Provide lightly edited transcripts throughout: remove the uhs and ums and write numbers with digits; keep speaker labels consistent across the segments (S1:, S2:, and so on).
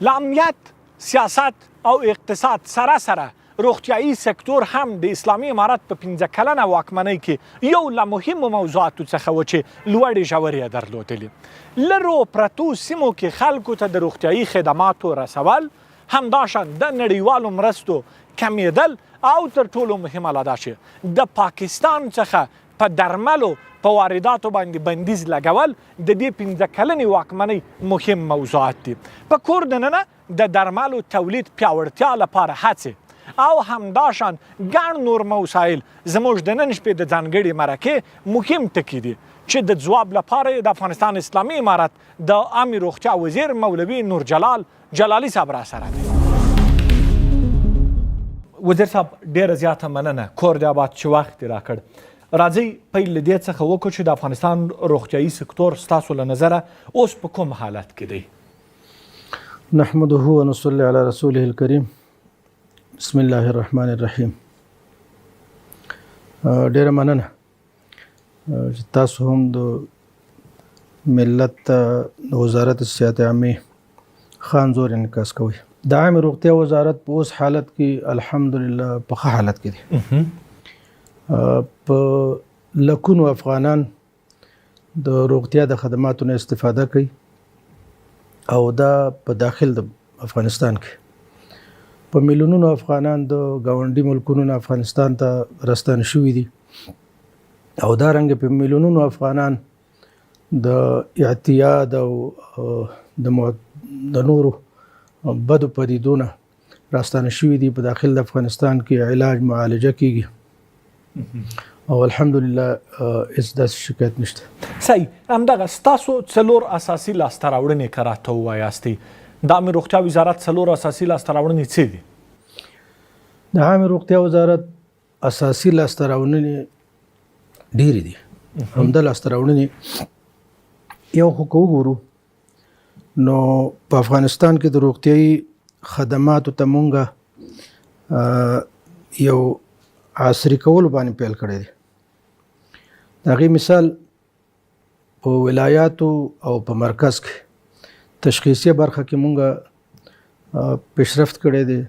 S1: له امنیت، سیاست او اقتصاد سره سره روغتیايي سکتور هم د اسلامي امارت په پنځه کلنه واکمنۍ کې یو له مهمو موضوعاتو څخه و چې لوړې ژورې یې درلودلې. لرو پرتو سیمو کې خلکو ته د روغتیايي خدماتو رسول، همداشان د نړیوالو مرستو کمېدل او تر ټولو مهمه لا دا چې د پاکستان څخه په درملو په وارداتو باندې بندیز لګول د دې پنځه کلنې واکمنۍ مهم موضوعات دي. په کور دننه د درملو تولید پیاوړتیا لپاره هڅې او همداشان ګڼ نور مسایل زموږ د نن شپې د ځانګړې مرکې مهم ټکي دي چې د ځواب لپاره یې د افغانستان اسلامي امارت د عامې روغتیا وزیر مولوي نورجلال جلالی صاحب را سره دی. وزیر صاحب ډیره زیاته مننه، کور دې آباد چې وخت دې راکړ. راځئ پیل له دې څخه وکړو چې د افغانستان روغتیايي سکتور ستاسو له نظره اوس په کوم حالت کې دی؟
S2: نحمده ونصلي على رسوله الكريم بسم الله الرحمن الرحیم. ډیره مننه چې تاسو هم د ملت ته د وزارت صحت عامې خان زور انعکاس کوي. د عامې روغتیا وزارت په اوس حالت کې الحمدلله په ښه حالت کې دی. په لکونو افغانان د روغتیا د خدماتو نه استفاده کوي او دا په داخل د افغانستان کې په میلیونونو افغانان د ګاونډي ملکونو نه افغانستان ته راستانه شوي دي او دا رنګ په میلیونونو افغانان د اعتیاد او د نورو بدو پدیدو نه راستانه شوي دي. په داخل د افغانستان کې علاج معالجه کیږي او الحمدلله هیڅ داسې شکایت نشته.
S1: صحیح، همدغه ستاسو څلور اساسي لاسته راوړنې که راته ووایاستئ، د عامې روغتیا وزارت څلور اساسي لاسته راوړنې څه دي؟
S2: د عامې روغتیا وزارت اساسي لاسته راوړنې ډېرې دي. همدا لاسته راوړنې یو خو که وګورو نو په افغانستان کې د روغتیایي خدماتو ته مونږه یو عصري کولو باندې پیل کړی دی. د هغې مثال په ولایاتو او په مرکز کې تشخیصي برخه کې مونږه پیشرفت کړی دی.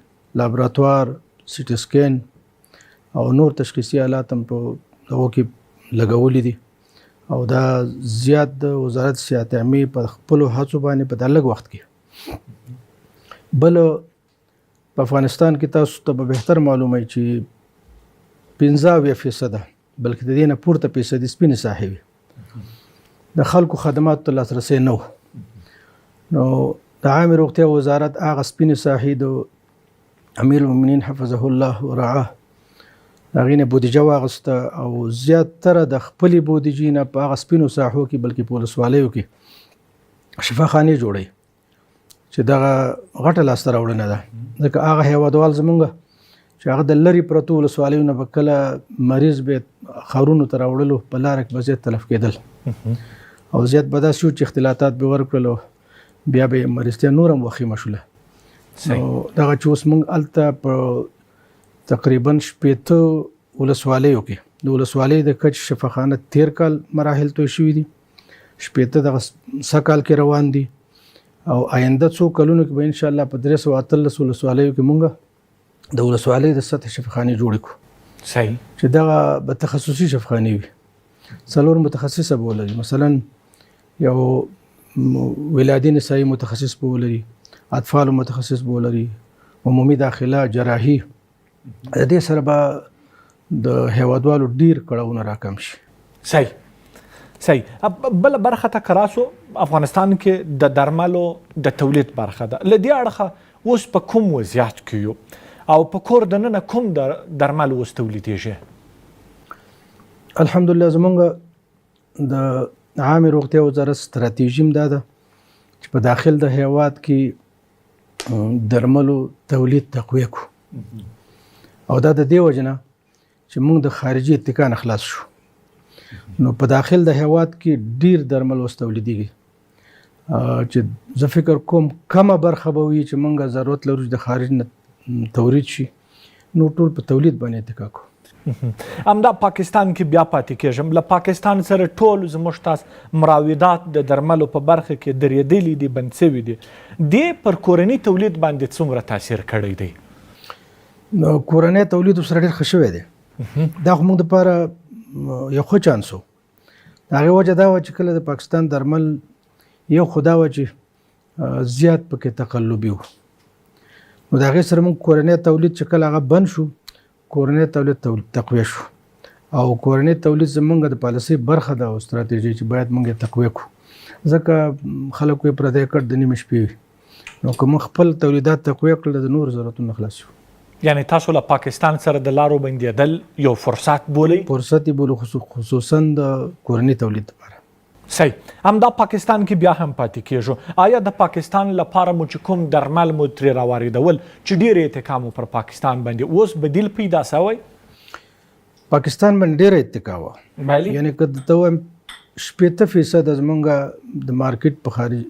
S2: لابراتوار، سیټي سکین او نور تشخیصي آلات هم په دغو کې لګولي دي او دا زیات د وزارت صحت عامې په خپلو هڅو باندې په دا لږ وخت کې. بل په افغانستان کې تاسو ته به بهتر معلومه چې 75% بلکې د دې نه پورته فیصدي سپینې ساحې وي، د خلکو خدماتو ته لاسرسی نه و. نو د عامې روغتیا وزارت هغه سپینې ساحې د امیر المؤمنین حفظه الله ورعاه هغې نه بودیجه واغسته او زیاتره د خپلې بودیجې نه په هغه سپینو ساحو کې بلکې په ولسوالیو کې شفاخانې جوړوي چې دغه غټه لاسته راوړنه ده. ځکه هغه هیوادوال زمونږ چې هغه د لرې پرتو ولسوالیو نه به کله مریض به ښارونو ته راوړلو، په لاره کې به زیات تلف کېدل او زیات به داسې وو چې اختلاطات به ورکړل او بیا به یې مریضتیا نور هم وخیمه شوله. نو دغه چې اوس موږ هلته په تقریبا 60 ولسوالیو کې د ولسوالۍ د کچ شفاخانه تیر کال مراحل توی شوي دي، 60 دغه سږکال کې روان دي او آینده څو کلونو کې به ان شاء الله په 318 ولسوالیو کې مونږ د ولسوالۍ د سطح شفاخانې جوړې کړو.
S1: صحیح،
S2: چې دغه به تخصصي شفاخانې وي، څلور متخصصه به ولري، مثلا یو ولادي نسایي متخصص به ولري، اطفال متخصص به ولري، عمومي داخله، جراحي. د دې سره به د هیوادوالو ډیر کړاوونه راکم شي.
S1: صحیح صحیح. بله برخه ته که راسو، افغانستان کې د درملو د تولید برخه ده، له دې اړخه اوس په کوم وضعیت کې یو او په کور دننه کوم درمل اوس تولیدېږي؟
S2: الحمدلله زمونږ د عامې روغتیا وزارت ستراتیژي هم دا ده چې په داخل د هیواد کې درملو تولید تقویه کو او دا د دې وجه نه چې موږ د خارجي اتکا نه خلاص شو. نو په داخل د هیواد کې ډیر درمل اوس تولیدېږي چې زه فکر کوم کمه برخه به وي چې موږ ضرورت لرو چې د خارج نه تولید شي، نو ټول په تولید باندې اتکا کوو.
S1: همدا پاکستان کې بیا پاتې کېږم، له پاکستان سره ټول زموږ تاس مراودات د درملو په برخه کې درېدلي دي، بند شوي دي. دې پر کورني تولید باندې څومره تاثیر کړی دی؟
S2: نو کورنی تولید سره ډېر ښه شوی دی. دا خو موږ دپاره یو ښه چانس و. د هغې وجه دا وه چې کله د پاکستان درمل یو خو دا وه چې زیات پکې تقلبي و، نو د هغې سره موږ کورنی تولید چې کله هغه بند شو، کورنی تولید تقویه شو، او کورنی تولید زمونږ د پالیسۍ برخه ده او ستراتیژي چې باید موږ یې تقویه کړو، ځکه خلک وایي پردی کټ د نیمې شپې وي، نو که موږ خپل تولیدات تقویه کړل د نورو ضرورتونو خلاص شو.
S1: یعنی تاسو له پاکستان سره د لارو بندېدل یو فرصت بولئ؟
S2: فرصت یې بولو، خصوصا د کورني تولید لپاره.
S1: صحیح. همدا پاکستان کې بیا هم پاتې کېږو. آیا د پاکستان لپاره مو چې کوم درمل مو ترې راواردول چې ډېر اتکا مو پر پاکستان باندې، اوس بدیل پیدا شوی؟
S2: پاکستان باندې ډېره اتکا وه.
S1: بله.
S2: یعنی که درته ووایم 60% زمونږ د مارکیټ په خارج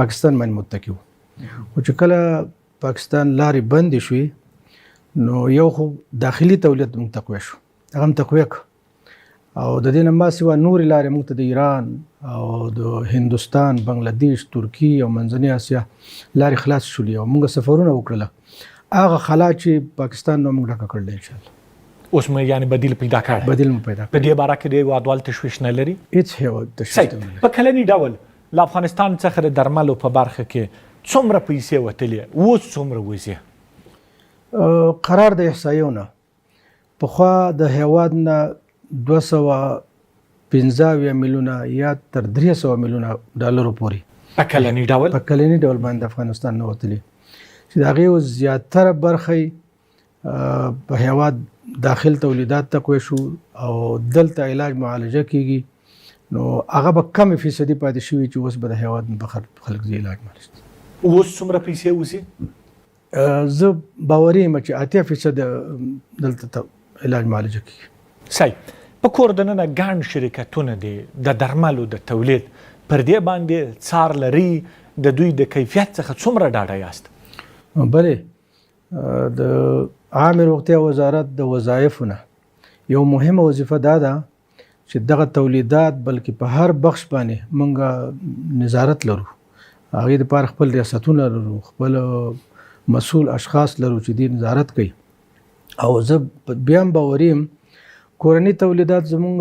S2: پاکستان باندې متکي وو، خو چې کله پاکستان لارې بندې شوې نو یو خو داخلي تولید موږ تقویه شو، هغه هم تقویه کړ، او د دې نه ما سوا نورې لارې موږ ته د ایران او د هندوستان، بنگلادیش، ترکیې او منځنۍ اسیا لارې خلاص شولې او موږ سفرونه وکړله. هغه خلا چې پاکستان نو موږ ډکه کړله ان شاء الله.
S1: اوس مو یعنی بدیل پیدا کړی؟
S2: بدیل مو پیدا کړی.
S1: په دې باره کې د هېوادوال تشویش نه لري؟
S2: هیڅ هېواد تشویش نه لري.
S1: په کلني ډول له افغانستان څخه د درملو په برخه کې څومره پیسې وتلې، اوس څومره وځي؟
S2: قرار د احصایو نه پخوا د هېواد نه 275 میلیونه یا تر 300 میلیونه ډالرو پورې
S1: په کلني ډول؟
S2: په کلني ډول باندې افغانستان نه وتلې، چې د هغې اوس زیاتره برخه یې په هېواد داخل تولیدات تقویه شو او دلته علاج معالجه کیږي، نو هغه به کمې فیصدي پاتې شوي چې اوس به د هېواد نه بهر خلک ځي علاج معالجه.
S1: اوس څومره پیسې وځي؟
S2: زه باوري یم چې 80% دلته علاج معالجه کیږي.
S1: صحیح. په کور دننه ګڼ شرکتونه دي د درملو د تولید، پر دې باندې څار لري، د دوی د کیفیت څخه څومره ډاډه یاست؟
S2: بله، د عامې روغتیا وزارت د وظایفو نه یو مهمه وظیفه دا ده چې دغه تولیدات بلکې په هر بخش باندې موږ نظارت لرو، هغې دپاره خپل ریاستونه لرو، خپل مسؤل اشخاص لرو چې دوی نظارت کوي. او زه بیا هم باوري یم کورني تولیدات زموږ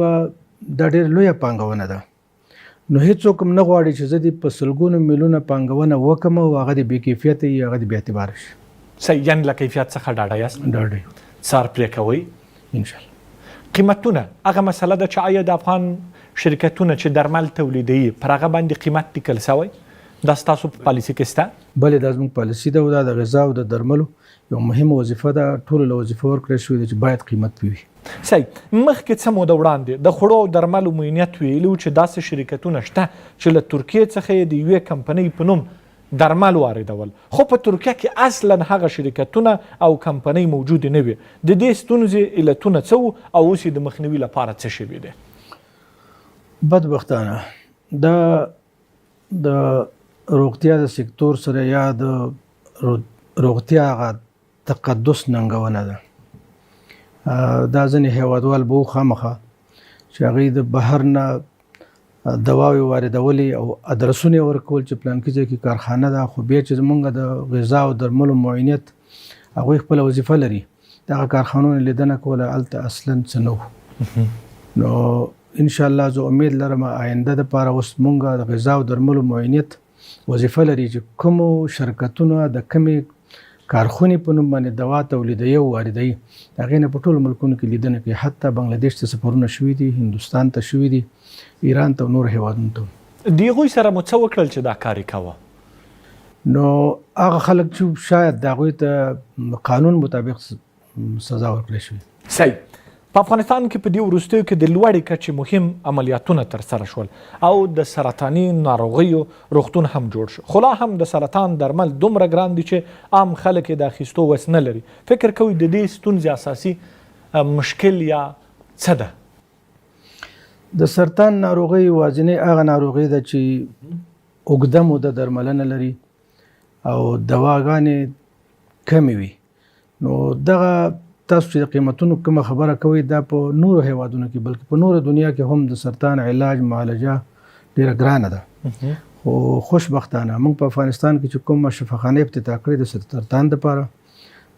S2: دا ډېر لویه پانګونه ده، نو هیڅوک هم نه غواړي چې زه دې په سلګونو میلیونه پانګونه وکړم او هغه دې بې کیفیته وي، هغه دې بې اعتباره شي.
S1: صحیح. یعنې له کیفیت څخه ډاډه یاست؟
S2: ډاډه یو.
S1: څار پرې کوئ؟
S2: ان شاء الله.
S1: قیمتونه هغه مسله ده چې آیا د افغان شرکتونه چې درمل تولیدوي پر هغه باندې قیمت لیکل شوی، دا ستاسو په پالیسي کې شته؟
S2: بلې، دا زموږ پالیسي ده او دا د غذا او د درملو یو مهمه وظیفه ده، ټولو له وظیفه ورکړل شوې ده چې باید قیمت پرې وي.
S1: صحیح. مخکې څه موده وړاندې د خوړو او درملو معینیت ویلي و چې داسې شرکتونه شته چې له ترکیې څخه یې د یوې کمپنۍ په نوم درمل واردول، خو په ترکیه کې اصلا هغه شرکتونه او کمپنۍ موجودې نه وې. د دې ستونزې علتونه څه وو او اوس یې د مخنیوي لپاره څه شوي دي؟
S2: بدبختانه دا د روغتیا د سکتور سره یا د روغتیا هغه تقدس ننګونه ده. دا ځینې هېوادوال به خامخا چې هغوی د بهر نه دواوې واردولې او ادرسونه یې ورکول چې پلانکي ځای کې کارخانه ده، خو بیا چې زمونږ د غذا او درملو معینیت هغوی خپله وظیفه لري، دغه کارخانو نه لیدنه کوله، هلته اصلا څه نه وو. نو انشاءالله زه امید لرم آینده دپاره اوس مونږ د غذا او درملو معینیت وظیفه لري چې کومو شرکتونه د کومې کارخونې په نوم باندې دوا تولیدوي او واردوي، د هغې نه په ټولو ملکونو کې لیدنه کوي. حتی بنګلادیش ته سفرونه شوي دي، هندوستان ته شوي دي، ایران ته او نورو هېوادونو ته.
S1: د هغوی سره مو څه وکړل چې دا کار یې کاوه؟
S2: نو هغه خلک چې شاید د هغوی ته قانون مطابق سزا ورکړل شوې.
S1: صحیح. په افغانستان کې په دې وروستیو کې د لوړې کچې مهم عملیاتونه ترسره شول او د سرطاني ناروغیو روغتون هم جوړ شو، خو لا هم د سرطان درمل دومره ګران دي چې عام خلک یې د اخیستو وس نه لري. فکر کوئ د دې ستونزې اساسي مشکل یا څه ده؟
S2: د سرطان ناروغي یوازینۍ هغه ناروغي ده چې اوږده موده درملنه لري او دواګانې کمې وي. نو دغه تاسو چې د قیمتونو کومه خبره کوئ دا په نورو هیوادونو کې بلکې په نوره دنیا کې هم د سرطان علاج معالجه ډیره ګرانه ده، خو خوشبختانه موږ په افغانستان کې چې کومه شفاخانه افتتاح کړې د سرطان دپاره،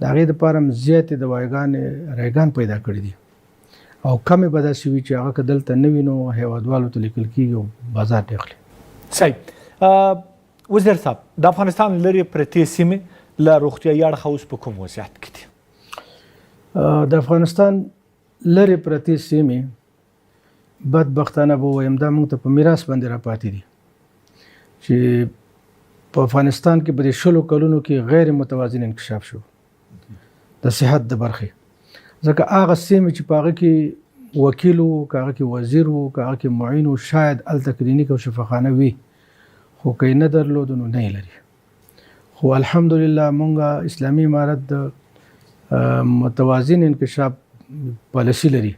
S2: د هغې دپاره هم زیاتې دواګانې رایګان پیدا کړې دي او کمې به داسې وي چې هغه که دلته نه وي نو هیوادوالو ته لیکل کېږي او بازار ترې اخلي.
S1: صحیح وزیر صاحب، د افغانستان لرې پرتې سیمې له روغتیايي اړخه اوس په کوم وضعیت کې دي؟
S2: د افغانستان لرې پرتې سیمې بدبختانه به ووایم دا موږ ته په میراث باندې راپاتې دي چې په افغانستان کې په دې 20 کلونو کې غیر متوازن انکشاف شو د صحت د برخې، ځکه هغه سیمې چې په هغه کې وکیل وو، که هغه کې وزیر وو، که هغه کې معین وو، شاید هلته کلینیک او شفاخانه وي، خو که یې نه درلود نو نه یې لري. خو الحمدلله مونږ اسلامي امارت د متوازن انکشاف پالیسي لري.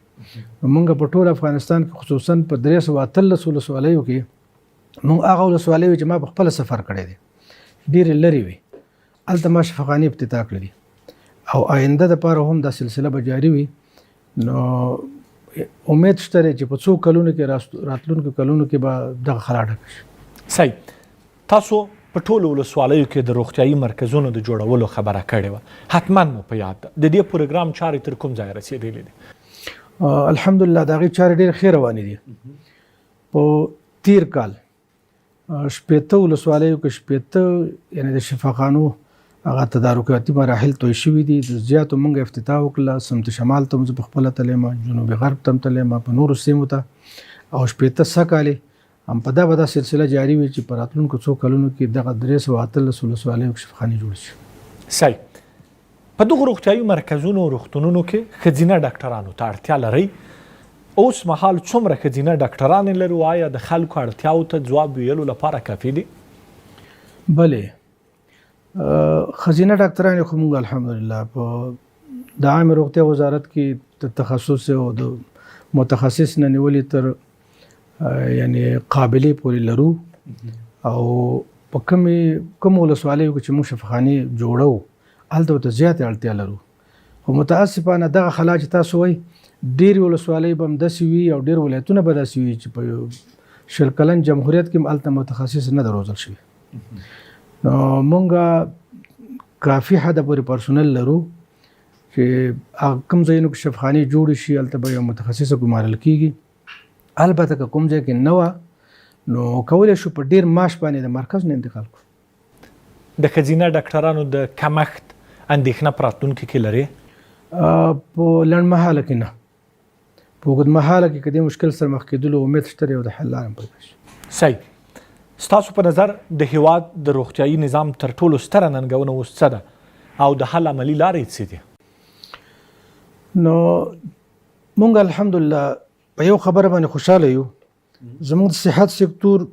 S2: مونږ په ټول افغانستان کې خصوصا په 318 ولسوالیو کې مونږ هغه ولسوالۍ چې ما په خپله سفر کړی دی ډېرې لرې وي، هلته ما شفاخانې افتتاح کړې دي او آینده دپاره هم دا سلسله به جاري وي. نو امید شته چې په څو کلونو کې راتلونکو کلونو کې به دغه خلا ډکه شي.
S1: صحیح، تاسو په ټولو ولسوالیو کې د روغتیايي مرکزونو د جوړولو خبره کړې وه، حتما مو په یاد ده، د دې پروګرام چارې تر کوم ځایه رسېدلې دي؟
S2: الحمدلله د هغې چارې ډېرې ښې روانې دي. په تیر کال 60 ولسوالیو کې 60 یعنې د شفاخانو هغه تدارکاتي مراحل طی شوي دي. د زیاتو موږ افتتاح وکړله، سمت شمال ته هم زه په خپله تللی یم، جنوب غرب ته هم تللی یم، په نورو سیمو ته، او 60 سږکال هم په دا به دا سلسله جاري وي چې په راتلونکو څو کلونو کې دغه 318 ولسوالیو کې شفاخانې جوړې شي.
S1: صحیح، په دغو روغتیايي مرکزونو او روغتونونو کې ښځینه ډاکټرانو ته اړتیا لرئ؟ اوس مهال څومره ښځینه ډاکټرانې لرو؟ آیا د خلکو اړتیاو ته ځواب ویلو لپاره کافي دي؟
S2: بله، ښځینه ډاکټرانې خو موږ الحمدلله په د عامې روغتیا وزارت کې د تخصص او د متخصص نه نیولې تر یعنی قابلې پورې لرو، او په کوم ولسوالیو کې چې موږ شفاخانې جوړو هلته ورته زیاتې اړتیا لرو. خو متاسفانه دغه خلا چې تاسو وایئ ډېرې ولسوالۍ به هم داسې وي او ډېر ولایتونه به داسې وي چې په 20 کلن جمهوریت کې هم هلته متخصص نه ده روزل شوي. نو مونږ کافي حده پورې پرسونل لرو چې هغه کوم ځایونو کې شفاخانې جوړې شي هلته به یو متخصص ګمارل کېږي. البته که کوم ځای کې نه وه نو کولی شو په ډېر معاش باندې د مرکز نه انتقال کړو.
S1: د ښځینه ډاکټرانو د کمښت اندېښنه په راتلونکي کې لرې؟
S2: په لنډمهاله کې نه، په اوږدمهاله کې که دې مشکل سره مخ کېدلو امید شته دی او د حل لاره هم پیدا شي.
S1: صحیح، ستاسو په نظر د هیواد د روغتیايي نظام تر ټولو ستره ننګونه اوس څه ده او د حل عملي لارې یې څه دي؟
S2: نو مونږ الحمدلله په یو خبره باندې خوشاله یو، زموږ د صحت سکتور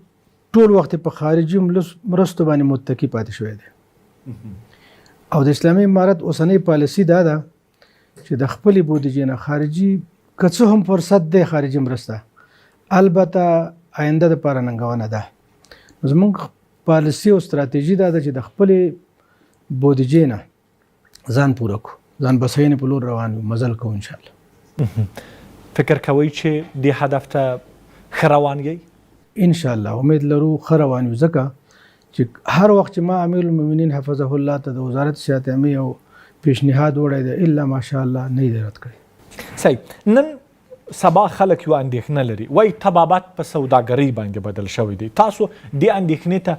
S2: ټول وخت په خارجي مرستو باندې متکی پاتې شوی دی او د اسلامي امارت اوسنۍ پالیسي دا ده چې د خپلې بودیجې نه خارجي که څه هم فرصت دی خارجي مرسته، البته آینده دپاره ننګونه ده. زموږ پالیسي او ستراتیژي دا ده چې د خپلې بودیجې نه ځان پوره کړو، ځان بساینې په لور روان یو، مزل کوو ان شاء الله.
S1: فکر کوئ چې دې هدف ته ښه روان یئ؟
S2: ان شاء الله امید لرو ښه روان یو، ځکه چې هر وخت چې ما امیر المؤمنین حفظه الله ته د وزارت صحت عامې یو پیشنهاد وړی دی الا ماشاءالله نه یې دی رد کړی.
S1: صحیح، نن سبا خلک یوه اندېښنه لري، وایي طبابت په سوداګرۍ باندې بدل شوی دی، تاسو دې اندېښنې ته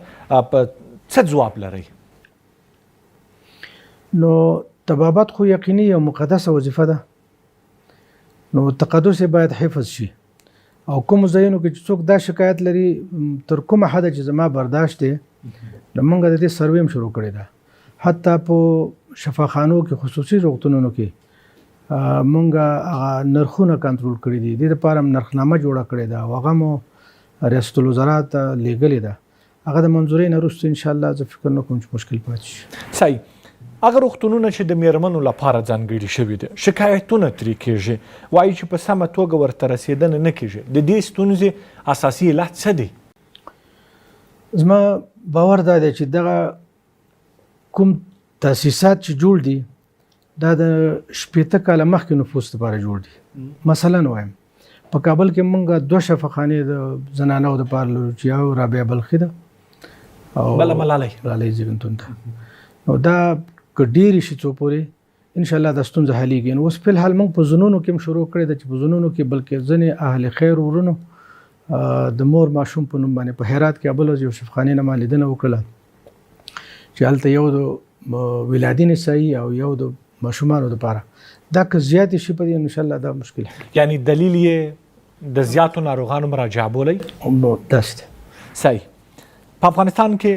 S1: په څه ځواب لرئ؟
S2: نو طبابت خو یقیني یو مقدسه وظیفه ده، نو تقدس یې باید حفظ شي او کوم ځایونو کې چې څوک دا شکایت لري تر کومه حده چې زما برداشت دی نو موږ د دې سروې هم شروع کړې ده، حتی په شفاخانو کې خصوصي روغتونونو کې موږ هغه نرخونه کنټرول کړي دي، دې لپاره هم نرخنامه جوړه کړې ده او هغه مو ریاست الوزرا ته لیږلې ده. هغه د منظورۍ نه وروسته ان شاء الله زه فکر نه کوم چې مشکل پاتې شي.
S1: صحیح، هغه روغتونونه چې د میرمنو لپاره ځانګړي شوي دي شکایتونه ترې کیږي، وایي چې په سمه توګه ورته رسېدنه نه کیږي، د دې ستونزې اساسي علت څه دی؟
S2: زما باور دا دی چې دغه کوم تاسیسات چې جوړ دي دا د 60 کاله مخکې نفوس لپاره جوړ دي. مثلا وایم په کابل کې مونږ دوه شفاخانې د زنانو لپاره لرو چې یو رابعه بلخي ده او
S1: بله ملالۍ
S2: ملالۍ زیږنتون ده. نو دا که ډېرې شي څو پورې ان شاء الله دا ستونزه حلېږي. نو اوس په الحال موږ په زونونو کې هم شروع کړې ده چې په زونونو کې، بلکې ځینې اهل خیر ورونو د مور ماشوم په نوم باندې په هرات کې بل ورځ یو شفخانې نه ما لیدنه وکړله چې هلته یو د ولادي نسایي او یو د ماشومانو لپاره، دا که زیاتې شي په دې ان شاء الله دا مشکل حل.
S1: یعنی دلیل یې د زیاتو ناروغانو مراجعه بولئ؟
S2: نو داسې ده.
S1: صحیح. په افغانستان کې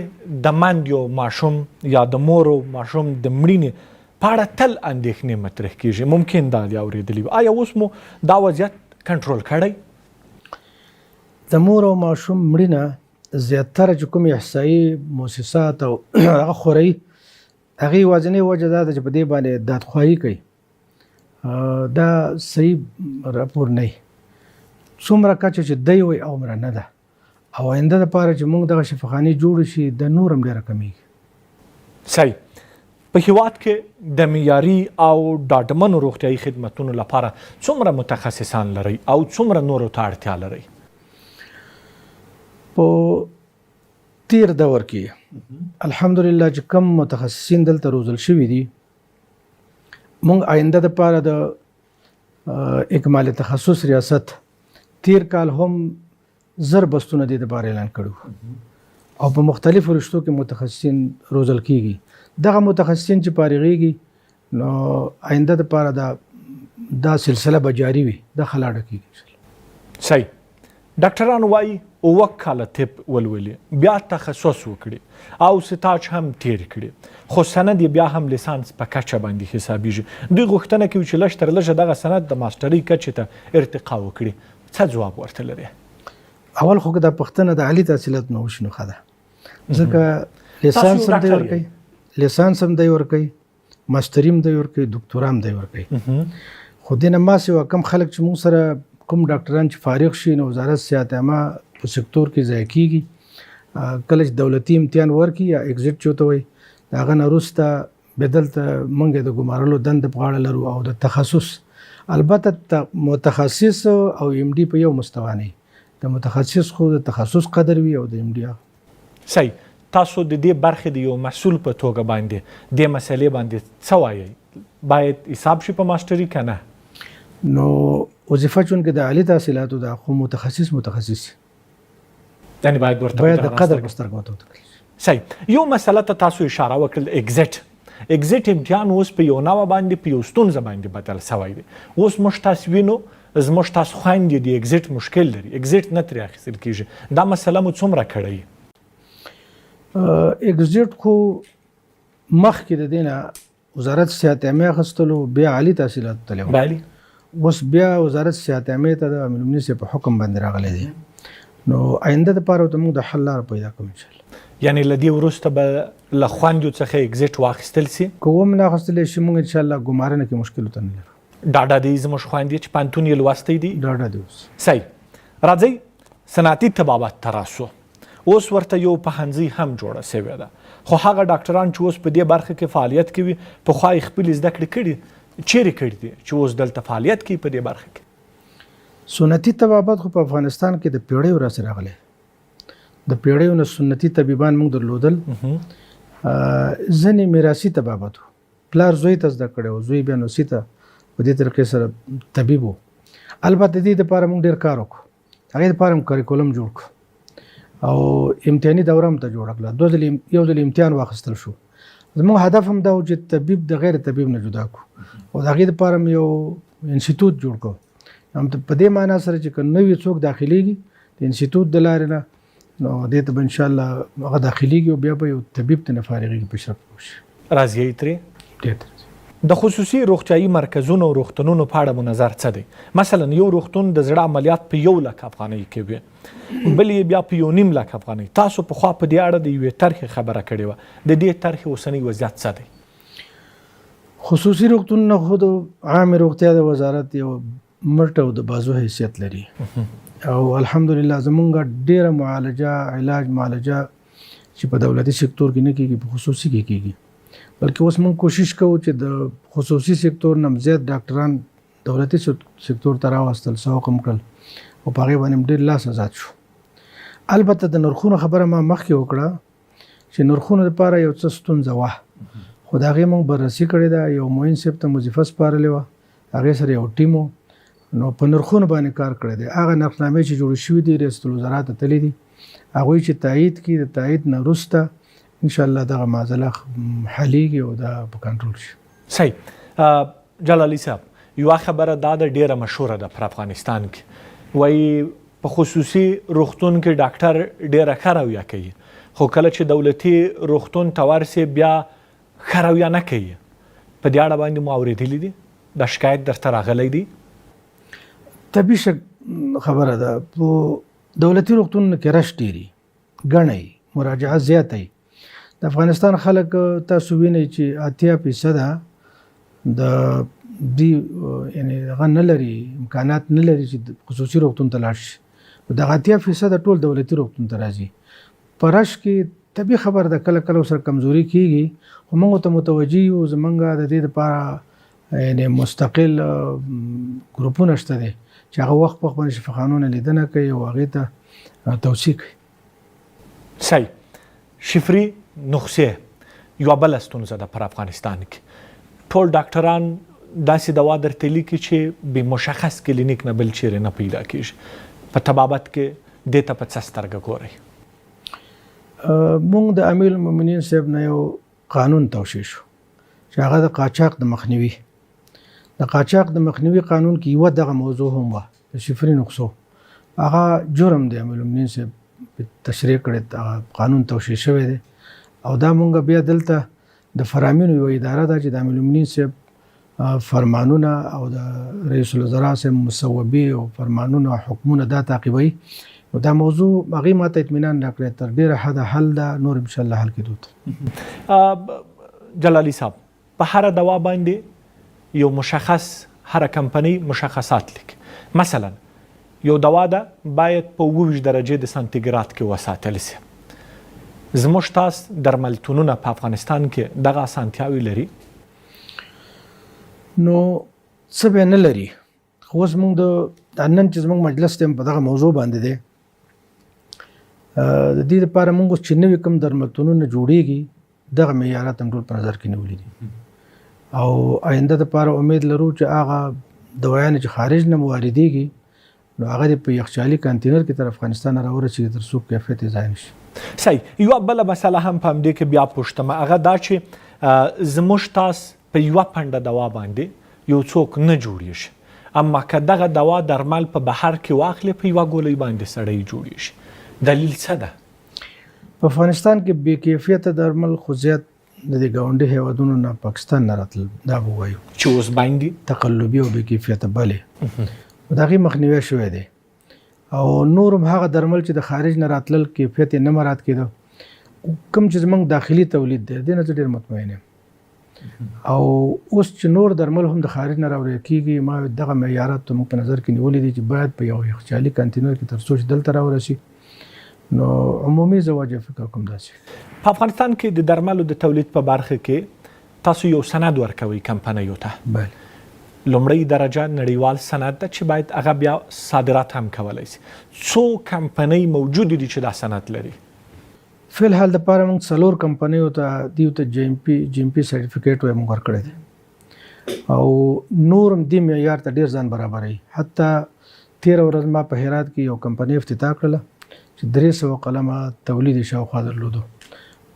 S1: د مندیو ماشوم یا د مور او ماشوم د مړینې په اړه تل اندېښنې مطرح کیږي، ممکن دا دې اورېدلي وي. آیا اوس مو دا وضعیت کنټرول کړی؟
S2: د مور او ماشوم مړینه زیاتره چې کوم احصایي موسسات او هغه خوري، هغې یوازینۍ وجه دا ده چې په دې باندې دادخواهي کوي. دا صحیح راپور نه دی. څومره کچه چې دی وایي هغومره نه ده، او آینده لپاره چې موږ دغه شفاخانې جوړې شي دا نور هم ډېره کمېږي.
S1: صحیح. په هیواد کې د معیاري او ډاډمنو روغتیایي خدمتونو لپاره څومره متخصصان لرئ او څومره نورو ته اړتیا لرئ؟
S2: په تیر دور کې الحمدلله چې کم متخصصین دلته روزل شوي دي، موږ آینده لپاره د اکمال تخصص ریاست تیر کال هم 1000 بستونه دې لپاره اعلان کړو او په مختلفو رشتو کې متخصصین روزل کیږي. دغه متخصصین چې فارغېږي نو آینده لپاره دا سلسله به جاري وي، دا خلاړه کیږي.
S1: صحیح. ډاکټران وایي 7 کاله طب ولولي، بیا تخصص وکړي او ستاج هم تیر کړي، خو سند یې بیا هم لیسانس په کچه باندې حسابیږي. دوی غوښتنه کوي چې لږ تر لږه دغه سند د ماسټرۍ کچې ته ارتقا وکړي. څه ځواب ورته لري؟
S2: اول خو که دا پوښتنه د عالي تحصیلات نه وشي نو ښه ده، ځکه لیسانس هم دی ورکوي، لیسانس هم دی ورکوي، ماستري هم دی ورکوي، دکتورا هم دی ورکوي. خو دې نه ما سوا کم خلک چې موږ سره کوم ډاکټران چې فارغ شي نو وزارت صحت عامه په سکتور کې ځای کیږي. کله چې دولتي امتحان ورکړي یا اگزیټ چې ورته وایي، د هغه نه وروسته بیا دلته موږ د ګمارلو دنده په غاړه لرو او د تخصص. البته متخصص او ایم ډي په یو مستوا نه وي، د متخصص خو د تخصص قدر وي او د ایم ډي هغه.
S1: صحیح. تاسو د دې برخې د یو مسؤل په توګه باندې دې مسئلې باندې څه وایئ؟ باید حساب شي په ماسټري که نه؟
S2: نو وظیفه چونکې د عالي تحصیلاتو ده، خو متخصص متخصص
S1: یعنی باید ورته
S2: باید د قدر په سترګه ورته وکتل شي.
S1: صحیح. یو مسئله ته تاسو اشاره وکړل، اگزیټ. اگزیټ امتحان اوس په یو نوع باندې په یو ستونزه باندې بدل شوی دی. اوس موږ تاسو وینو، زموږ تاسو خویندې د اگزیټ مشکل لري، اگزیټ نه ترې اخیستل کېږي. دا مسئله مو څومره کړی؟
S2: اگزیټ خو مخکې د دې نه وزارت صحت عامې اخیستلو، بیا عالي تحصیلاتو ته تللی و. اوس بیا وزارت صحت عامې ته د امیرالمؤمنین صاحب په حکم باندې راغلی دی. نو آینده دپاره ورته موږ د حل لاره پیدا کوو انشاءالله.
S1: یعنی له دې وروسته به له خویندو څخه اگزیټ واخیستل شي؟
S2: که وم نه اخیستلی شي، موږ انشاءالله ګمارنه کې مشکل ورته نه لرو.
S1: ډاډه دی زموږ خویندې چې پوهنتون یې لوستی دی؟
S2: ډاډه دی اوس.
S1: صحیح. راځئ صنعتي طبابت ته راسو. اوس ورته یو پوهنځی هم جوړه شوې ده، خو هغه ډاکټران چې اوس په دې برخه کې فعالیت کوي پخوا یې خپلې زده کړې کړي، چیرې کړي دي چې اوس دلته فعالیت کوي په دې برخه کې؟
S2: سنتي طبابت خو په افغانستان کې د پیړیو راهیسې راغلی، د پیړیو نه سنتي طبیبان موږ درلودل. ځینې میراثي طبابت و، پلار زوی ته زده کړی و، زوی بیا نوسي ته په دې طریقې سره طبیب و. البته د دې دپاره موږ ډېر کار وکړو، هغې دپاره هم کریکولم جوړ کړو او امتحاني دوره هم ته جوړه کړه. یو ځل امتحان واخیستل شو. زموږ هدف هم دا و چې طبیب د غیر طبیب نه جدا کړو او د هغې دپاره هم یو انسټیټیوټ جوړ کړو. هم په دې معنا سره چې که نوی څوک داخليږي د انسټیټیوټ د لارې نه، نو دې ته به انشاءالله هغه داخليږي او بیا به یو طبیب ته نه فارغېږي په شرط پوه شي.
S1: راضي یئ ترې؟
S2: ډېر ترې.
S1: د خصوصي روغتیایي مرکزونو او روغتونونو په اړه مو نظر څه دی؟ مثلا یو روغتون د زړه عملیات په 1 لک افغانۍ کوي، بل یې بیا په 1.5 لک افغانۍ. تاسو پخوا په دې اړه د یوې طرحې خبره کړې وه، د دې طرحې اوسنی وضعیت څه دی؟
S2: خصوصي روغتونونه خو د عامې روغتیا د وزارت یو مټ او د بازو حیثیت لري او الحمدلله زمونږ ډېره معالجه، علاج معالجه چې په دولتي سکتور کې نه کېږي په خصوصي کې کېږي. بلکې اوس موږ کوشش کوو چې د خصوصي سکتور نه زیات ډاکټران دولتي سکتور ته راوستل، سوق هم کړل او په هغې باندې ډېر لاس ازاد شو. البته د نرخونو خبره ما مخکې وکړه چې نرخونو لپاره یو څه ستونزه وه، خو د هغې موږ بررسي کړې ده. یو معین صاحب ته وظیفه سپارلې وه، هغې سره یو ټیم و، نو په نرخونو باندې کار کړی دی. هغه نرخنامې چې جوړې شوې دي ریاست الوزرا ته تللې دي، هغوی چې تایید کړي، د تایید نه وروسته ان شاء الله دغه معضله حلیږي او دا په کنټرول شي.
S1: صحیح جلالی صاحب، یوه خبره دا ده ډیره مشهوره ده پر افغانستان کې، وایي په خصوصي روغتون کې ډاکټر ډیره ښه رویه کوي، خو کله چې دولتي روغتون ته ورسې بیا ښه رویه نه کوي. په دې اړه باندې مو اورېدلي دي؟ دا شکایت درته راغلی دی؟
S2: طبیعي خبره ده، په دولتي روغتونونو کې رش ډېری، ګڼه وي، مراجعه زیاته وي. د افغانستان خلک تاسو وینئ چې 80% د دې یعنی هغه نه لري، امکانات نه لري چې خصوصي روغتون ته لاړ شي. نو دغه 80% ټول دولتي روغتون ته راځي. په رش کې طبیعي خبره ده کله کله سره کمزوري کیږي، خو موږ ته متوجه یو. زمونږ د دې لپاره یعنی مستقل ګروپونه شته دي چې هغه وخت په وخت باندې شفاخانو نه لیدنه کوي او هغې ته توصیه کوي.
S1: صحیح. شفري نخسې یوه بله ستونزه ده پر افغانستان کې. ټول ډاکټران داسې دوا درته لیکي چې بې مشخص کلینیک نه بل چیرې نه پیدا کیږي. په طبابت کې دې ته په څه سترګه ګورئ؟
S2: موږ د امیر المؤمنین صاحب نه یو قانون توشیح شو چې هغه د قاچاق د مخنیوي، د قاچاق د مخنیوي قانون کې یوه دغه موضوع هم وه، د شفري نقصو هغه جرم دی. امیر المؤمنین صاحب تشریح کړی، هغه قانون توشیح شوی دی. او دا مونږ بیا دلته د فرامینو یوه اداره ده چې د امیر المؤمنین صاحب فرمانونه او د رئیس الوزرا صاحب مصوبې او فرمانونه او حکمونه دا تعقیبوي. نو دا موضوع هغې ماته اطمینان راکړی، تر ډېره حده حل ده، نور ان شاء الله حل کېدو ته.
S1: جلالی صاحب، په هره دوا باندې یو مشخص، هره کمپنۍ مشخصات لیکي. مثلا یو دوا ده باید په 27 درجې د سانتیګراد کې وساتل شي. زموږ تاس درملتونونه په افغانستان کې دغه اسانتیاوې لري؟
S2: نو څه به نه لري، خو اوس موږ د نن چې زموږ مجلس دی په دغه موضوع باندې دی. د دې لپاره موږ اوس چې نوي کوم درملتونونه جوړیږي دغه معیارات هم ټول په نظر کې نیولي دي، او آینده لپاره امید لرو چې هغه دوایانې چې خارج نه واردېږي نو هغه دې په یخچالي کانتینر کې تر افغانستان راورسېږي تر څو کیفیت یې ضایع نه شي.
S1: صحیح. یوه بله مسله هم په همدې کې بیا پوښتم، هغه دا چې زموږ تاس په یوه پنډه دوا باندې یو څوک نه جوړیږي، اما که دغه دوا درمل په بهر کې واخلې په یوه ګولۍ باندې سړی جوړیږي. دلیل څه ده؟
S2: په افغانستان کې بې کیفیته درمل خو زیات د دې ګاونډي هیوادونو نه، پاکستان نه راتلل، دا به ووایو
S1: چې اوس باندې
S2: تقلبي او بې کیفیته، بلې د هغې مخنیوی شوی دی. او نور هم هغه درمل چې د خارج نه راتلل کیفیت یې نه مراعات کېده، کوم چې زموږ داخلي تولید دی دې نه زه ډېر مطمئن یم. او اوس چې نور درمل هم د خارج نه راوړل کېږي، ما دغه معیارات ته موږ په نظر کې نیولي دي چې باید په یو یخچالي کانتینر کې تر څو چې دلته راورسي. نو عمومي زه وجه فکر کوم داسې.
S1: په افغانستان کې د درملو د تولید په برخه کې تاسو یو سند ورکوئ کمپنیو ته.
S2: بله.
S1: لومړۍ درجه نړیوال سند ده چې باید هغه بیا صادرات هم کولی شي. څو کمپنۍ موجودې دي چې دا سند لري؟
S2: فی الحال دپاره موږ 4 کمپنیو ته دیو ته جی ایم پی، جی ایم پی سرټیفیکیټ وایي موږ ورکړی دی، او نور هم دې معیار ته ډېر ځان برابروي. حتی تېره ورځ ما په هرات کې یو کمپنۍ افتتاح کړله چې 300 قلمه تولید یې شاوخوا درلودو.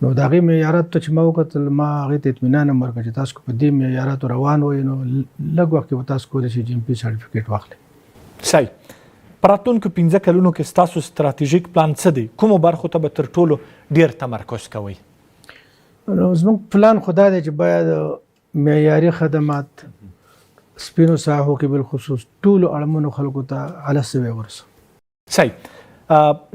S2: نو د هغې معیاراتو ته چې ما وکتل، ما هغې ته اطمینان هم ورکړ چې تاسو که په دې معیاراتو روان وئ نو لږ وخت کې به تاسو کولی شئ جی ایم پی سرټیفیکیټ واخلئ.
S1: صحیح. په راتلونکو 5 کلونو کې ستاسو ستراتیژیک پلان څه دی؟ کومو برخو ته به تر ټولو ډېر تمرکز کوئ؟
S2: نو زموږ پلان خو دا دی چې باید معیاري خدمات سپینو ساحو کې بالخصوص ټولو اړمنو خلکو ته اعلی سوی ورسوو.
S1: صحیح.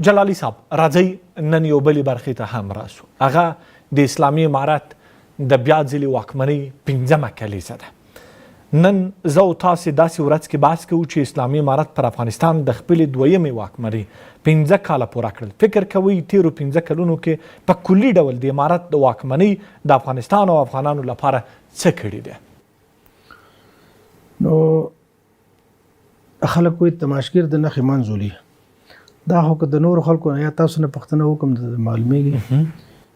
S1: جلالی صاحب، راځئ نن یو بلې برخې ته هم راسو، هغه د اسلامي امارت د بیا ځلې واکمنۍ 5مه کلیزه ده. نن زه او تاسې داسې ورځ کې بحث کوو چې اسلامي امارت پر افغانستان د خپلې دویمې واکمنۍ پنځه کاله پوره کړل. فکر کوئ تېرو پنځه کلونو کې په کلي ډول د امارت د واکمنۍ د افغانستان او افغانانو لپاره څه کړي دي؟
S2: نو خلک وایي تماشګیر د نښې منځ ولي. دا خو که د نورو خلکو نه یا تاسو نه پوښتنه وکړم معلومیږي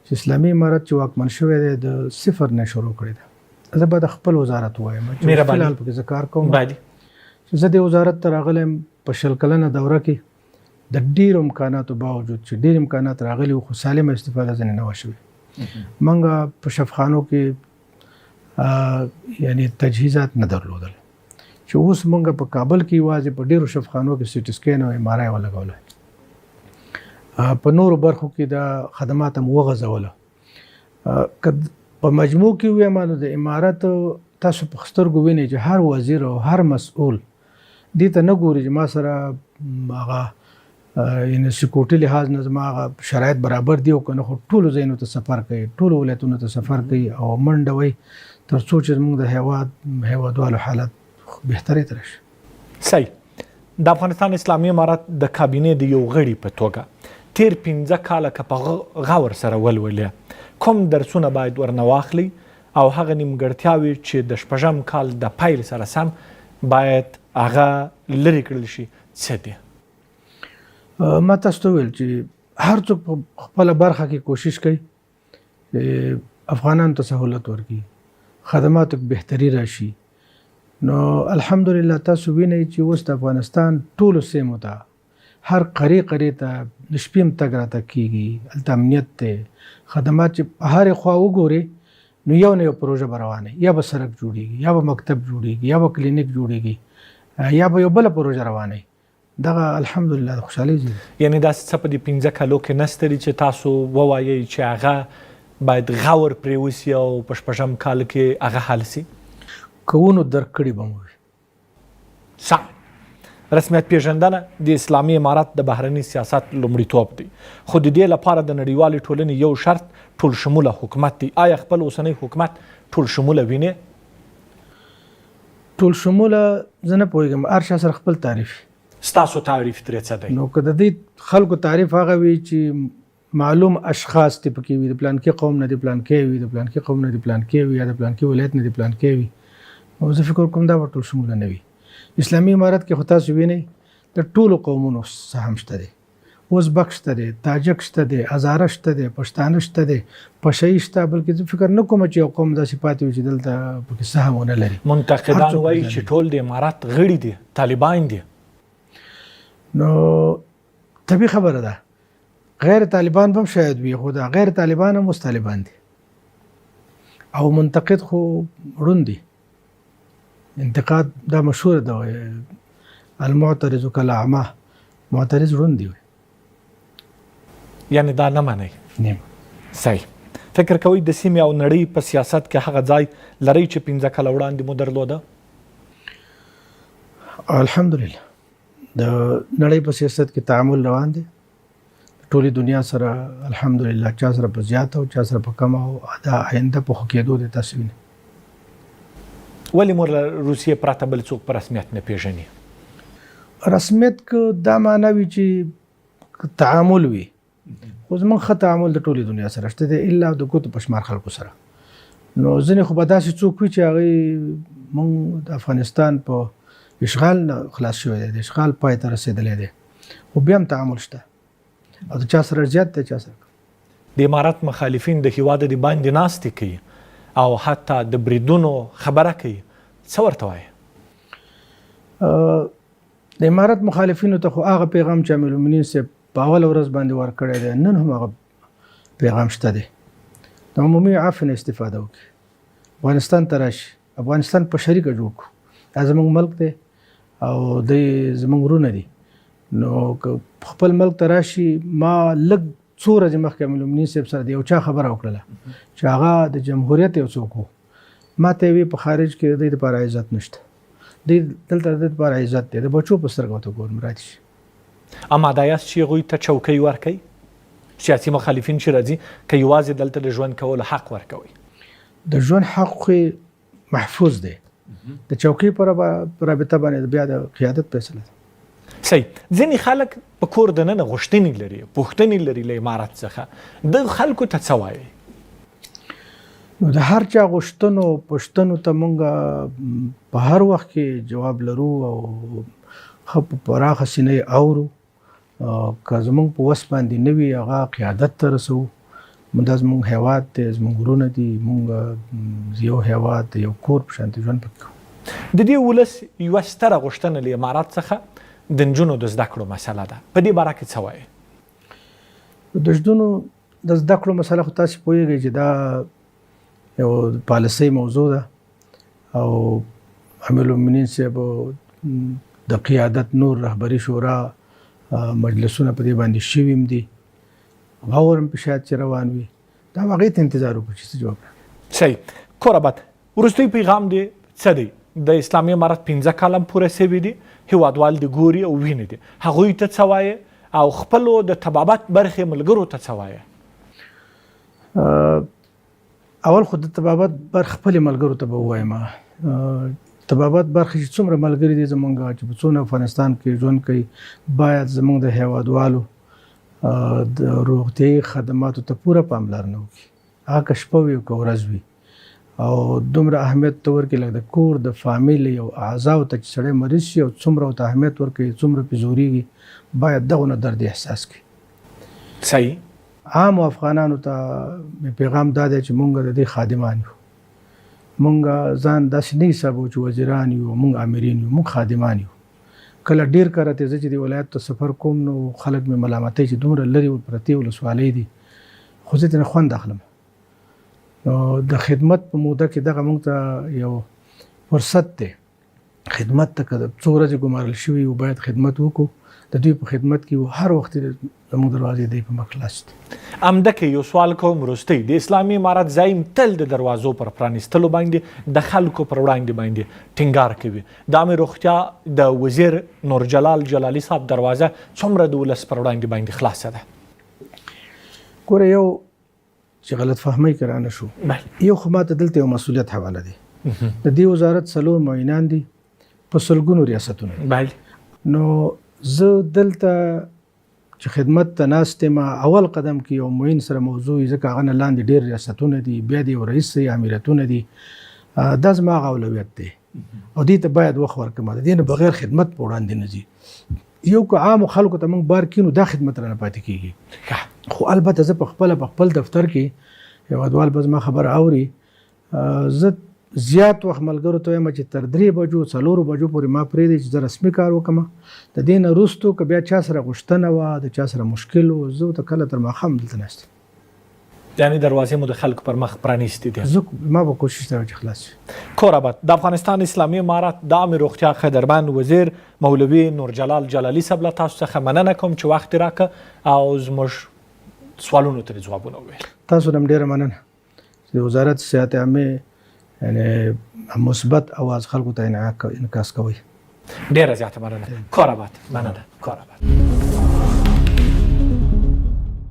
S2: چې اسلامي امارت چې واکمن شوی دی د صفر نه شروع کړی ده. زه به د خپل وزارت ووایم چې فلحال پکې زه کار کوم چې زه دې وزارت ته راغلی یم په 20 کلنه دوره کې د ډیرو امکاناتو باوجود چې ډیر امکانات راغلي وو خو سالمه استفاده ځنې نه وه شوې. موږ په شفخانو کې یعنی تجهیزات نه درلودل چې اوس موږ په کابل کې یوازې په ډیرو شفخانو کې سیټي سکین او ایم آر آی ولګوله، په نورو برخو کې دا خدمات هم وغځوله. که په مجموع کې ووایم نو د امارت تاسو په سترګو وینئ چې هر وزیر او هر مسؤل دې ته نه ګوري چې ما سره هغه یعنی سکیورټي لحاظ نه زما هغه شرایط برابر دي او که نه، خو ټولو ځایونو ته سفر کوي، ټولو ولایتونو ته سفر کوي او منډه وایي تر څو چې زموږ د هیواد هیوادوالو حالت بهترۍ ته راشي.
S1: صحیح. د افغانستان اسلامي امارت د کابینې د یو غړي په توګه تیر 5 کاله که په غور سره ولولې کوم درسونه باید ورنه واخلئ او هغه نیمګړتیاوې چې د شپږم کال د پیل سره سم باید هغه لرې کړل شي څه دي؟
S2: ما تاسو ته وویل چې هر څوک په خپله برخه کې کوشش کوي چې افغانانو ته سهولت ورکړي، خدماتو کې بهتري راشي. نو الحمدلله تاسو وینئ چې اوس د افغانستان ټولو سیمو ته هر قرې قرې ته د شپې هم تګ راتګ کیږي، هلته امنیت دی، خدمات چې په هرې خوا وګورې نو یو نه یو پروژه به روانه، یا به سرک جوړیږي، یا به مکتب جوړیږي، یا به کلینیک جوړیږي، یا به یو بله پروژه روانه. دغه الحمدلله د خوشحالۍ ځای دی.
S1: یعنې داسې څه په دې 5 کلو کې نشته دي چې تاسو ووایئ چې هغه باید غور پرې وشي او په شپږم کال کې هغه حل شي؟
S2: که وو نو درک کړي به مو وي.
S1: سم. رسمیت پیژندنه د اسلامي امارت د بهرني سیاست لومړیتوب دی، خو د دې لپاره د نړیوالې ټولنې یو شرط ټول شموله حکومت دی. آیا خپل اوسنی حکومت ټول شموله وینې؟
S2: ټول شموله زه نه پوهېږم، هر چا سره خپل تعریف.
S1: ستاسو تعریف ترې څه دی؟
S2: نو که د دې خلکو تعریف هغه وي چې معلوم اشخاص دې پکې وي، د پلانکي قوم نه دې پلانکی وي، د پلانکي قوم نه دې پلانکی وي، یا د پلانکي ولایت نه دې پلانکی وي، نو زه فکر کوم دا به ټول شموله نه وي. اسلامي امارت کې خو تاسو وینئ د ټولو قومونو سهم شته دی، ازبک شته دی، تاجک شته دی، هزاره شته دی، پښتانه شته دی، پشه شته، بلکې زه فکر نه کوم چې یو قوم داسې پاتې وي چې دلته پکې سهم ونه لري.
S1: منتقدان وایي چې ټول د امارت غړي دي، طالبان دي.
S2: نو طبیعي خبره ده، غیر طالبان به هم شاید وي، خو دا غیر طالبان هم اوس طالبان دي او منتقد خو ړوند دي. انتقاد دا مشهور ده، المعترض کالاعمى، معترض ړوند دی.
S1: یعنی دا نه منئ؟
S2: نه.
S1: صحیح. فکر کوئ د سیمې او نړۍ په سیاست کې هغه ځای لرئ چې 5 کاله وړاندې مو درلوده؟
S2: الحمدلله د نړۍ په سیاست کې تعامل روان دی، ټولې دنیا سره الحمدلله، چا سره په زیاته او چا سره په کمه، او دا آینده په ښه کېدو دی. تاسو وینئ.
S1: ولې مو له روسیې پرته بل څوک په رسمیت نه پیژني؟
S2: رسمیت که دا معنا وي چې تعامل وي، خو زموږ ښه تعامل د ټولې دنیا سره شته دی، الا د ګوتو په شمار خلکو سره. نو ځینې خو به داسې څوک وي چې هغوی موږ د افغانستان په اشغال نه خلاص شوی دی، د اشغال پای ته رسېدلی دی، خو بیا هم تعامل شته او د چا سره زیات دی چا سره کم.
S1: د امارت مخالفین د هیواد د باندې ناستې کوي او حتی د بریدونو خبره کوي، څه ورته وایې؟
S2: د امارت مخالفینو ته خو هغه پیغام چې امیرالمؤمنین صاحب په اوله ورځ باندې ورکړی دی، نن هم هغه پیغام شته دی. د عمومي عفو نه استفاده وکړي، افغانستان ته راشي، افغانستان په شریکه جوړ کړو. دا زموږ ملک دی او دوی زموږ وروڼه دي، نو که خپل ملک ته راشي. ما لږ څو ورځې مخکې امیرالمؤمنین صاحب سره د یو چا خبره وکړله چې هغه د جمهوریت یو څوک و، ما ته یې وی په خارج کې د دوی دپاره عزت نشته، دوی دلته د دوی دپاره عزت دی، د بچو په سترګه ورته ګورم راتې شي.
S1: اماده یاست چې هغوی ته چوکۍ ورکړئ؟ سیاسي مخالفین چې راځي که یوازې دلته د ژوند کولو حق ورکوئ؟
S2: د ژوند حق خو محفوظ دی. د چوکۍ پر رابطه باندې بیا د قیادت فیصله ده.
S1: صحیح، ځینې خلک په کور دننه غوښتنې لري، پوښتنې لري له امارت څخه، د خلکو ته څه وایي؟
S2: نو د هر چا غوښتنو پوښتنو ته مونږ په هر وخت کې جواب لرو او ښه په پراخه سینه یې اورو. که زمونږ په وس باندې نه وي هغه قیادت ته رسوو. دا زمونږ هیواد دی، زمونږ ورونه دي، مونږ یو هیواد د یو کور په شان ژوند پکې کوو.
S1: د دې ولس یوه ستره غوښتنه له امارت څخه د نجونو د زده کړو مسله ده، په دې باره کې څه وایې؟
S2: د نجونو د زده کړو مسله خو تاسو پوهیږئ چې دا یو پالیسۍ موضوع ده او امیرالمؤمنین صاحب د قیادت نور رهبري شورا مجلسونه په دې باندې شوي هم دي، غور هم په شاید چې روان وي، دا هغې ته انتظار وکړو چې څه جواب راکړي.
S1: صحیح، کوربت وروستی پیغام دې څه دی؟ د اسلامي امارت 5 کاله هم پوره شوي دي، هیوادوال دې ګوري او ویني دي، هغوی ته څه وایې او خپلو د طبابت برخې ملګرو ته څه وایې؟
S2: اول خو د طبابت برخې خپلې ملګرو ته به ووایم، طبابت برخې چې څومره ملګري دي زمونږ چې په څونه افغانستان کې ژوند کوي، باید زمونږ د هیوادوالو د روغتیايي خدماتو ته پوره پاملرنه وکړي، هغه که شپه وي او که ورځ وي، او دومره اهمیت ته ورکړي لکه د کور د فامیل او اعضاو ته چې سړی مریض شي او څومره ورته اهمیت ورکوي، څومره پرې ځورېږي، باید دغونه درد احساس کړي.
S1: صحیح.
S2: عامو افغانانو ته مې پیغام دا دی چې مونږ د دې خادمان یو، مونږ ځان داسې نه حسابو چې وزیران یو، مونږ آمرین یو، مونږ خادمان یو. کله ډیر کرته زه چې د ولایت ته سفر کوم نو خلک مې ملامتوي چې دومره لرې پرتې ولسوالۍ دي، خو زه ترې خوند اخلم. نو د خدمت په موده کې دغه مونږ ته یو فرصت دی، خدمت ته که څو ورځې ګمارل شوي یو باید خدمت وکړو، د دوی په خدمت کې یو، هر وخت زموږ دروازې دی په مخ خلاص دي.
S1: همده کې یو سوال کوم وروستی، د اسلامي امارت زعیم تل د دروازو پر پرانیستلو باندې د خلکو پر وړاندې باندې ټینګار کوي، د عامې روغتیا د وزیر نورجلال جلالي صاحب دروازه څومره د ولس پر وړاندې باندې خلاصه ده؟
S2: ګوره، یو چې غلط فهمۍ کې رانه شو، یو خو ماته دلته یو مسؤلیت حواله دی، د دې وزارت 4 معینان دي په سلګونو ریاستونه دي. نو زه دلته چې خدمت ته ناست یم، اول قدم کې یو معین سره موضوع وي، ځکه هغه نه لاندې ډېر ریاستونه دي، بیا د یو رئیس سره آمریتونه دي، دا زما هغه اولویت دی او دې ته باید وخت ورکړم، د دې نه بغیر خدمت په وړاندې نه ځي. یو که عامو خلکو ته موږ بار کینو دا خدمت رانه پاتې کېږي، خو البته زه په خپله په خپل دفتر کې هېوادوال به زما خبره اوري، زه زیات وخت ملګرو ته وایم چې تر 3 بجو 4 بجو پورې ما پرېږدئ چې زه رسمي کار وکړم، د دې نه وروسته که بیا چا سره غوښتنه وه، د چا سره مشکل و، زه ورته کله تر ماښام دلته ناست یم.
S1: یعنی دروازې مو د خلکو پر مخ پرانیستې دي؟
S2: زه ما به کوشش دا چې خلاص شي.
S1: کور اباد. د افغانستان اسلامي امارت د عامې روغتیا قدرمن وزیر مولوي نورجلال جلالي صاحب له تاسو څخه مننه کوم چې وخت یې راکړ او زموږ سوالونو ته یې ځوابونه وویل.
S2: تاسو نه هم ډېره مننه چې د وزارت صحت عامې یعنی مثبت اواز خلکو ته انعکاس کوي.
S1: ډېره زیاته مننه. کور اباد. مننه. کور اباد.